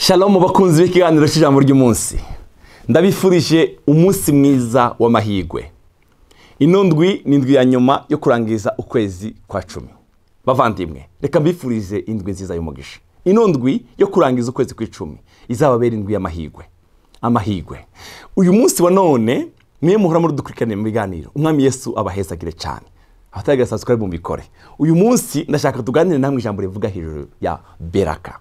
Shalom bakunzi b'ikiganiro cy'ijambo ry'umunsi. Ndabifurije umunsi mwiza w'amahirwe. Ino ndwi ni indwi ya nyuma yo kurangiza ukwezi kwa 10. Bavandimwe, reka mbifurize indwi nziza y'umugisha. Ino ndwi yo kurangiza ukwezi kw'icumi izababera indwi y'amahirwe. Amahirwe. Uyu munsi wa none mwe muhora muri dukurikirane mu biganiro. Umwami Yesu abahezagire cyane. Abataragira subscribe mubikore. Uyu munsi ndashaka tuganire namwe ijambo rivuga hejuru ya Beraka.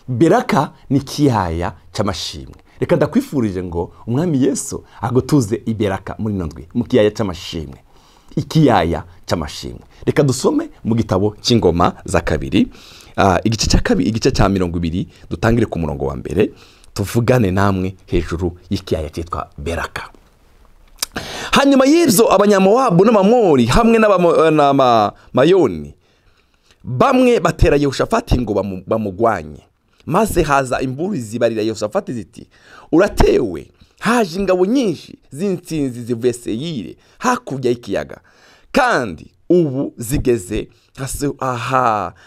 Beraka ni kiyaya c'amashimwe. Reka ndakwifurije ngo Umwami Yesu agutuze iberaka muri ino ndwi mu kiyaya c'amashimwe. Ikiyaya c'amashimwe. Reka dusome mu gitabo c'ingoma za kabiri, igice cya kabiri, igice cya 20, dutangire ku murongo wa mbere, tuvugane namwe hejuru y'ikiyaya cyitwa Beraka. Hanyuma y'ivyo abanyamowabu n'Abamori hamwe n'Abamayoni bamwe batera Yehoshafati ngo bamugwanye. Maze haza imburi zibarira Yehoshafati ziti: uratewe, haje ingabo nyinshi z'intsinzi zivuye Seyiri hakurya y'ikiyaga, kandi ubu zigeze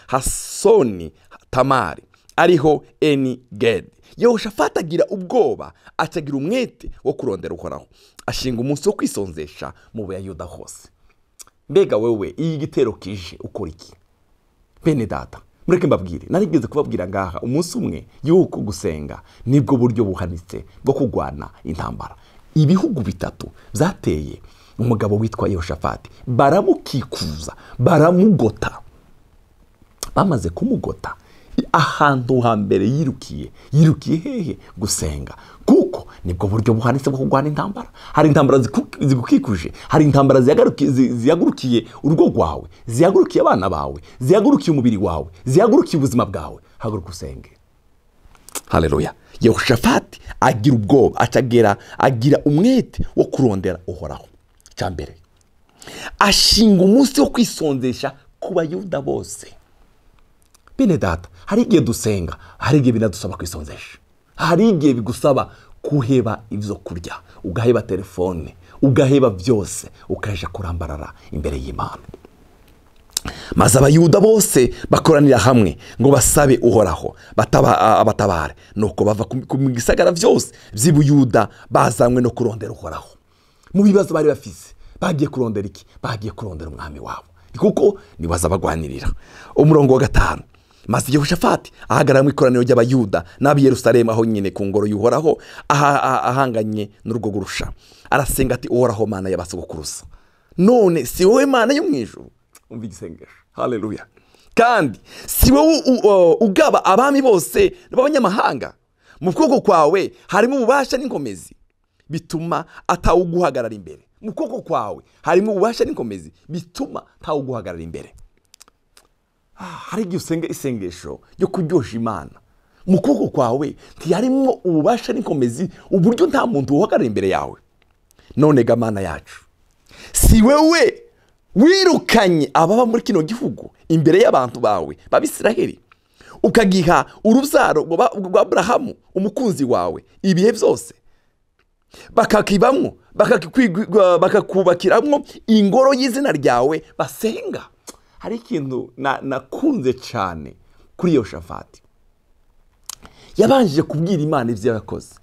Hasoni Tamari ariho Eni Gedi. Yehoshafati agira ubwoba, acagira umwete wo kurondera Uhoraho, ashinga umunsi wo kwisonzesha mu Bayuda hose. Mbega wewe, iyi gitero kije ukora iki? Bene data, mureke mbabwire, narigeze kubabwira ngaha umunsi umwe yuko gusenga nibwo buryo buhanitse bwo kugwana intambara. Ibihugu bitatu byateye umugabo witwa Yehoshafati, baramukikuza, baramugota. Bamaze kumugota, ahantu hambere yirukiye hehe? Gusenga. Kuko nibwo buryo buhanitse bwo kugwana intambara. Hari intambara zigukikuje, hari intambara zihagurukiye urugo rwawe, zihagurukiye abana bawe, zihagurukiye umubiri wawe, zihagurukiye ubuzima bwawe. Haguruka usenge. Haleluya. Yehoshafati agira ubwoba, acagera agira umwete wo kurondera Uhoraho. Cyambere, ashinga umunsi wo kwisonzesha ku Bayuda bose. Bene data, hari igihe dusenga, hari igihe binadusaba kwisonzesha. Hari igihe bigusaba kuheba ivyo kurya, ugaheba telefone, ugaheba byose, ukaja kurambarara imbere y'Imana. Maze Abayuda bose bakoranira hamwe ngo basabe Uhoraho abatabare. Nuko bava ku gisagara vyose vy'Ibuyuda bazanywe no kurondera Uhoraho. Mu bibazo bari bafise, bagiye kurondera iki? Bagiye kurondera umwami wabo, kuko nibaza bagwanirira. Umurongo wa 5. Maze Yehoshafati ahagarara mu ikoraniro ry'Abayuda n'ab'i Yerusalemu aho nyine ku ngoro y'Uhoraho, ahanganye n'urugo gurusha. Arasenga ati: Uhoraho Mana y'abasogokuruza, none si wowe Mana yo mw'ijuru? Umva igisengesho. Haleluya. Kandi si wowe ugaba abami bose b'abanyamahanga? Mu kuboko kwawe harimo ububasha n'inkomezi bituma atawuguhagarara imbere. Mu kuboko kwawe harimo ububasha n'inkomezi bituma atawuguhagarara imbere. Hari igihe usenga isengesho ryo kuryosha Imana, mu kuboko kwawe ntiharimo ububasha n'inkomezi, uburyo nta muntu uhagarara imbere yawe. None ga Mana yacu, si wewe wirukanye ababa muri kino gihugu imbere y'abantu bawe b'Abisiraheli, ukagiha urubyaro rwa Aburahamu umukunzi wawe ibihe byose, bakakibamwo, bakakubakiramwo ingoro y'izina ryawe basenga. Hari ikintu nakunze cyane kuri Yehoshafati. Yabanjije kubwira Imana ivyo yakoze.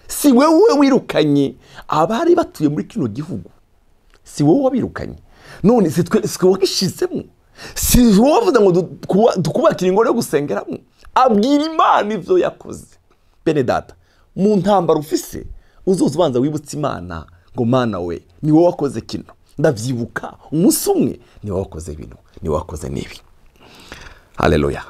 Si wewe wirukanye abari batuye muri kino gihugu, si wowe wabirukanye, none si twe wakishizemo, si wowe wavuze ngo tukubakire ingoro yo gusengeramo. Abwira Imana ivyo yakoze. Bene data, mu ntambara ufise uzoza ubanza wibutse Imana ngo Mana we, ni wowe wakoze kino, ndavyibuka umunsi umwe, ni wowe wakoze bino, ni wowe wakoze nibi. Haleluya.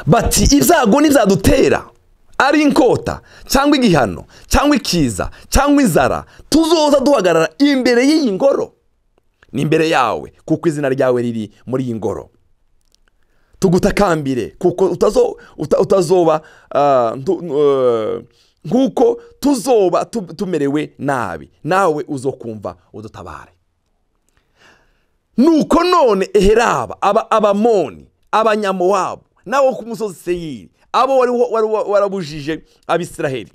Bati ibyago n'ibyadutera ari inkota cyangwa igihano cyangwa ikiza cyangwa inzara, tuzoza duhagarara imbere y'iyi ngoro, ni imbere yawe, kuko izina ryawe riri muri iyi ngoro. Tugutakambire kuko utazoba nkuko tuzoba tumerewe nabi, nawe uzokumva udutabare. Nuko none eheraba Abamoni, Abanyamowabu nabo ku musozi Seyiri, abo wari warabujije Abisiraheli,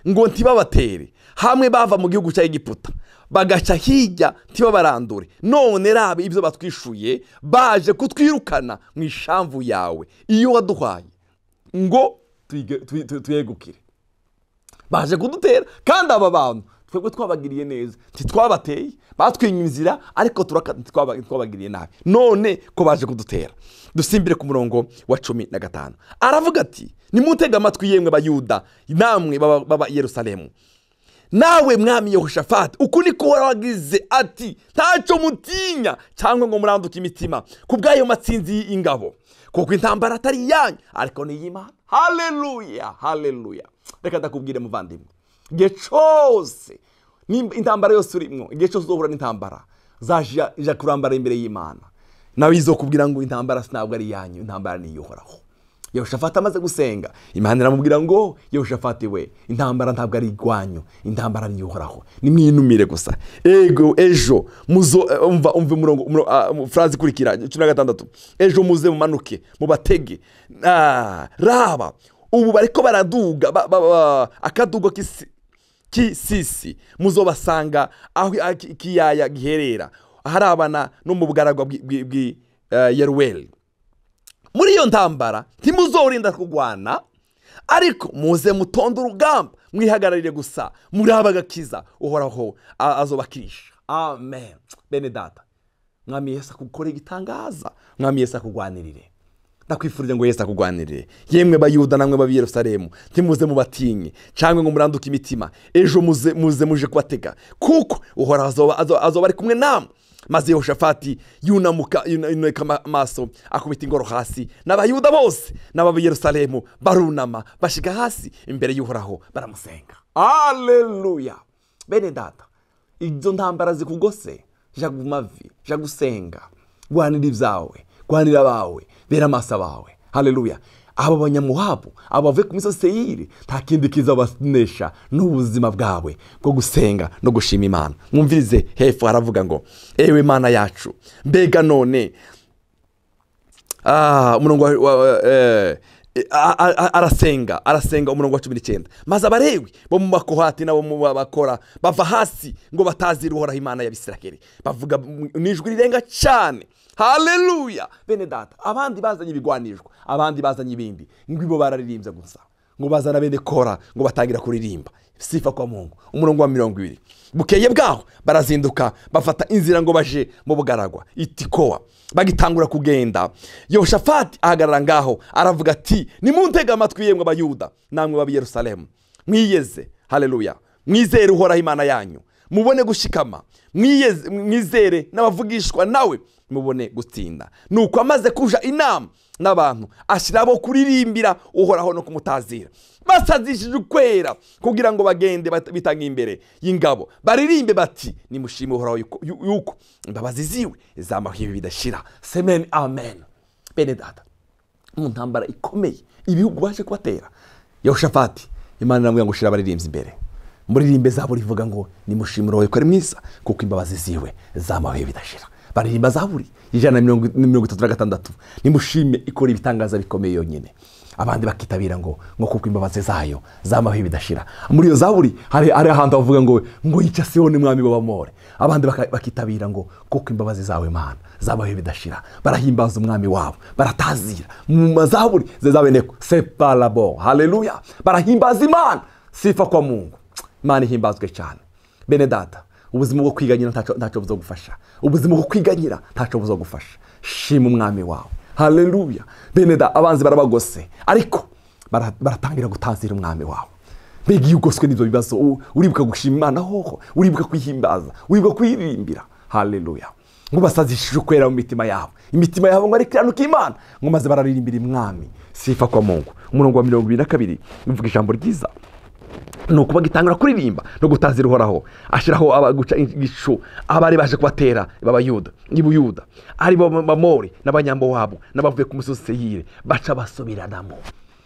ngo ntibabatere hamwe bava mu gihugu cya Egiputa bagaca hirya ntibabarandure, none rabe ibyo batwishuye, baje kutwirukana mu ishamvu yawe iyo waduhaye ngo tuyegukire. Baje kudutera, kandi aba bantu twebwe twabagiriye neza, ntitwabateye, batwinyuye inzira, ariko twabagiriye nabi, none ko baje kudutera. Dusimbire ku murongo wa 15. Aravuga ati nimutega amatwi yemwe Bayuda namwe baba Yerusalemu, nawe mwami Yehoshafati, uku niko wagize ati ntacyo mutinya cyangwa ngo muranduke imitima ku bw'ayo matsinzi y'ingabo, kuko intambara atari yanyu ariko ni iy'Imana. Haleluya, haleluya. Reka ndakubwire muvandimwe, igihe cyose intambara yose urimo, igihe cyose uzohura n'intambara, zaje kurambara imbere y'Imana, nawe izokubwira ngo intambara ntabwo ari yanyu, intambara ni iy'Uhoraho. Yehoshafati amaze gusenga, Imana iramubwira ngo Yehoshafati we, intambara ntabwo ari igwanyu, intambara ni iy'Uhoraho, nimwinumire gusa. Ego ejo muzo umva umurongo phrase ikurikira 16, ejo muze mumanuke mubatege. Raba ubu bariko baraduga akadugo kisisi, muzobasanga aho ikiyaya giherera aharabana no mu bugaragwa bwi Yeruweli. Muri iyo ntambara ntimuzorinda kurwana, ariko muze mutonde urugamba, mwihagararire gusa, murabe agakiza Uhoraho azobakirisha. Amen. Bene data, Mwami Yesu akukore igitangaza, Mwami Yesu akugwanirire. Ndakwifurije ngo Yesu akugwanirire. Yemwe Bayuda namwe babi Yerusalemu, ntimuze mubatinye cyangwa ngo muranduke imitima, ejo muze muje kubatega, kuko Uhoraho azoba ari kumwe namwe. Maze Yehoshafati yunamuka yuneka amaso akubita ingoro hasi, n'Abayuda bose n'ababi Yerusalemu barunama bashiga hasi imbere y'Uhoraho baramusenga. Haleluya. Bene data, izo ntambara zikugose, ja gumavi, ja gusenga, gwanira ibyawe, gwanira abawe, bera amaso abawe. Haleluya. Abo banyamuhabu, abo bavuye ku misozi Seyiri, nta kindi kizabanesha n'ubuzima bwawe bwo gusenga no gushima Imana. Mwumvirize hepfo haravuga ngo ewe Mana yacu, mbega none umurongo arasenga umurongo wa 19, maze Abalewi bo mu Bakohati nabo mu Bakora bava hasi ngo batazira Uhoraho Imana y'Abisirayeli, bavuga n'ijwi rirenga cyane. Haleluya. Bene data, abandi bazanye ibigwanishwa, abandi bazanye ibindi, ngo ibo bararirimbye gusa, ngo bazana bene Kora ngo batangira kuririmba. Sifa kwa Mungu. Umurongo wa 20, bukeye bwaho barazinduka bafata inzira ngo baje mu bugaragwa Itikowa. Bagitangura kugenda, Yehoshafati ahagarara ngaho aravuga ati nimuntega amatwi yemwe Abayuda namwe babi Yerusalemu, mwiyeze. Haleluya. Mwizere Uhoraho Imana yanyu, mubone gushikama, mwizere n'abavugishwa nawe, mubone gutsinda. Nuko amaze kuja inama n'abantu, ashirabo kuririmbira Uhoraho no kumutazira, basazishije ukwera kugira ngo bagende bitanga imbere y'ingabo, baririmbe bati nimushime Uhoraho yuko imbabazi ziwe zamaho ibi bidashira. Semen, amen. Bene data, mu ntambara ikomeye ibihugu baje kubatera, Yehoshafati Imana iramubwira ngo shira abaririmbyi imbere, muririmbe zaburi ivuga ngo nimushime Uhoraho ko ari mwiza, kuko imbabazi ziwe zamaho ibi bidashira. Baririmba zaburi 136, nimushime ikora ibitangaza bikomeye yonyine. Abandi bakitabira ngo kuko imbabazi zayo zamaho bidashira. Muri iyo zaburi hari ahantu bavuga ngo yica Sihoni mwami w'Abamori. Abandi bakitabira ngo kuko imbabazi zawe Mana zamaho bidashira. Barahimbaza umwami wabo, baratazira mu mazaburi zabeneko c'est pas la bon. Haleluya. Barahimbaza Imana. Sifa kwa Mungu. Imana ihimbazwe cyane. Bene data, ubuzima bwo kwiganyira ntacyo buzogufasha. Ubuzima bwo kwiganyira ntacyo buzogufasha. Shima umwami wawe. Haleluya. Bene da, abanzi barabagose, ariko baratangira gutazira umwami wawe. Mbega iyo ugoswe n'ibyo bibazo, uribuka gushima Imana hoho, uribuka kwihimbaza, uribuka kwiririmbira. Haleluya. Ngo basazishije ukwera mu mitima yabo, imitima yabo ngo arikiranuka Imana, ngo maze bararirimbira umwami. Sifa kwa Mungu. Umurongo wa 22 uvuga ijambo ryiza. Nuko bagitangura kuririmba no gutazira Uhoraho, ashiraho abaguca igicu abari baje kubatera b'Abayuda n'Ibuyuda, ari bo Bamori n'abanyambo wabo n'abavuye ku misozi Seyiri, baca basubiranamo.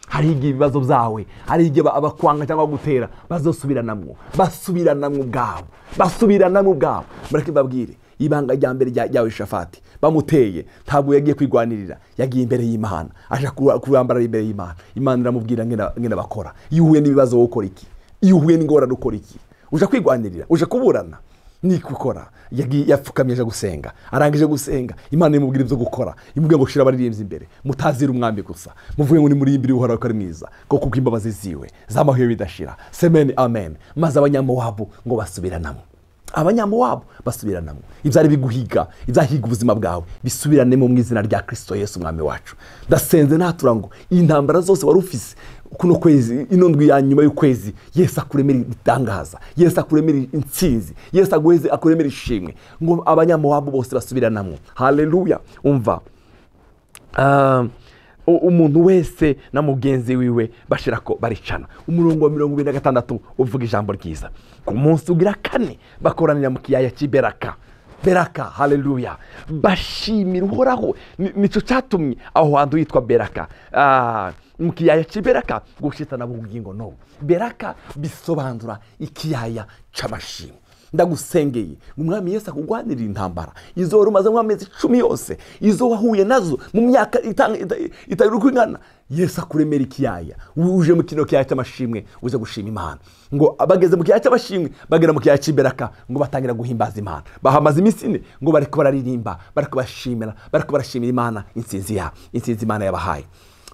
Hari igihe ibibazo byawe, hari igihe abakwanga cyangwa gutera bazosubiranamwo, basubiranamwo ubwabo, basubiranamwo ubwabo. Mureke babwire ibanga rya mbere rya Yehoshafati bamuteye, ntabwo yagiye kwigwanirira, yagiye imbere y'Imana, aje kurambara imbere y'Imana. Imana iramubwira ngena bakora. Iyo uhuye n'ibibazo wokora iki? Iyo uhuye n'ingorane ukora iki? Uja kwigwanirira, uja kuburana? Nikukora yapfukamye aje gusenga, arangije gusenga Imana imubwira ibyo gukora, imubwira ngo shira abaririmbyi imbere, mutazira umwami gusa, muvuge ngo nimurimbire Uhoraho ko ari mwiza, ko kuko imbabazi ziwe z'amahoro bidashira. Semeni amen. Maze Abanyamowabu ngo basubiranamo, Abanyamowabu basubiranamo. Ibyari biguhiga, ibyahiga ubuzima bwawe bisubiranemo mu izina rya Kristo Yesu umwami wacu. Ndasenze natura ngo intambara zose wari ufise kuno kwezi, ino ndwi ya nyuma y'ukwezi, Yesu akuremera itangaza, Yesu akuremera intsinzi, Yesu aguheze akuremera ishimwe, ngo Abanyamowabu bose basubiranamo. Haleluya. Umva, umuntu wese na mugenzi wiwe bashirako baricana. Umurongo wa 26 uvuga ijambo ryiza. Ku munsi ugira kane bakoranira mu kiyaya cy'Iberaka. Beraka, haleluya. Bashimira Uhoraho. Nico cyatumye aho hantu hitwa Beraka. Mu kiyaya cy'Iberaka gushitana bugingo no. Beraka bisobanura ikiyaya c'amashimwe. Ndagusengeye umwami Yesu akugwanirira intambara izo wari umaze amezi 10 yose, izo wahuye nazo mu myaka itari kwingana. Yesu akuremera ikiyaya, uje mu kino kiyaya cy'amashimwe, uze gushima Imana. Ngo abageze mu kiyaya cy'amashimwe bagera mu kiyaya cy'Iberaka, ngo batangira guhimbaza Imana. Bahamaze iminsi 4 ngo bariko bararirimba, bariko bashimira, bariko barashimira Imana intsinzi ya intsinzi Imana yabahaye.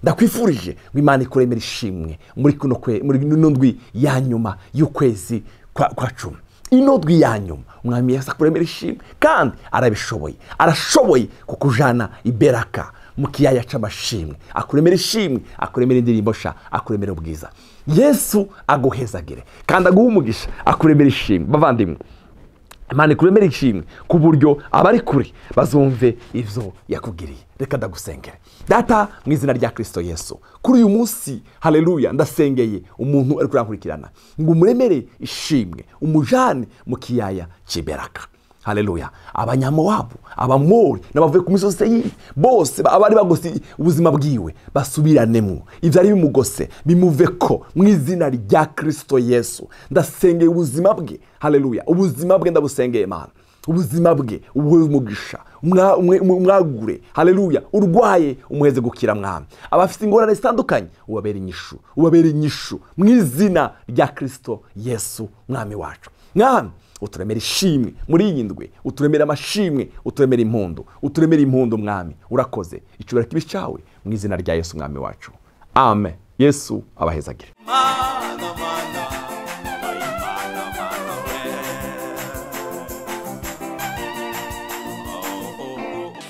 Ndakwifurije ngo Imana ikuremere ishimwe muri kuno kwe, muri ino ndwi ya nyuma y'ukwezi kwa 10. Ino ndwi ya nyuma umwami Yesu akuremera ishimwe, kandi arabishoboye, arashoboye kukujana Iberaka mu kiyaya c'amashimwe, akuremera ishimwe, akuremera indirimbo sha, akuremera ubwiza. Yesu aguhezagire kandi aguhe umugisha, akuremera ishimwe. Bavandimwe, Imana ikuremera ishimwe ku buryo abari kure bazumve ivyo yakugiriye. Reka ndagusengere. Data, mu izina rya Kristo Yesu, kuri uyu munsi, haleluya, ndasengeye umuntu ari kurankurikirana ngo umuremere ishimwe, umujane mu kiyaya cy'Iberaka. Haleluya. Abanyamowabu, Abamori n'abavuye ku misozi Seyiri bose abari bagose ubuzima bwiwe basubiranemo, ivyari bimugose bimuveko mu izina rya Kristo Yesu. Ndasengeye ubuzima bwe, haleluya, ubuzima bwe ndabusengeye Imana, ubuzima bwe ubuhe umugisha, umwagure, haleluya. Urwaye umuheze gukira mwami, abafite ingorane zitandukanye ubabere inyishu, ubabere inyishu mu izina rya Kristo Yesu mwami wacu. Mwami, uturemere ishimwe muri iyi ndwi, uturemere amashimwe, uturemere impundu, uturemere impundu mwami. Urakoze, icubahiro kibe cyawe mu izina rya Yesu mwami wacu. Amen. Yesu abahezagire.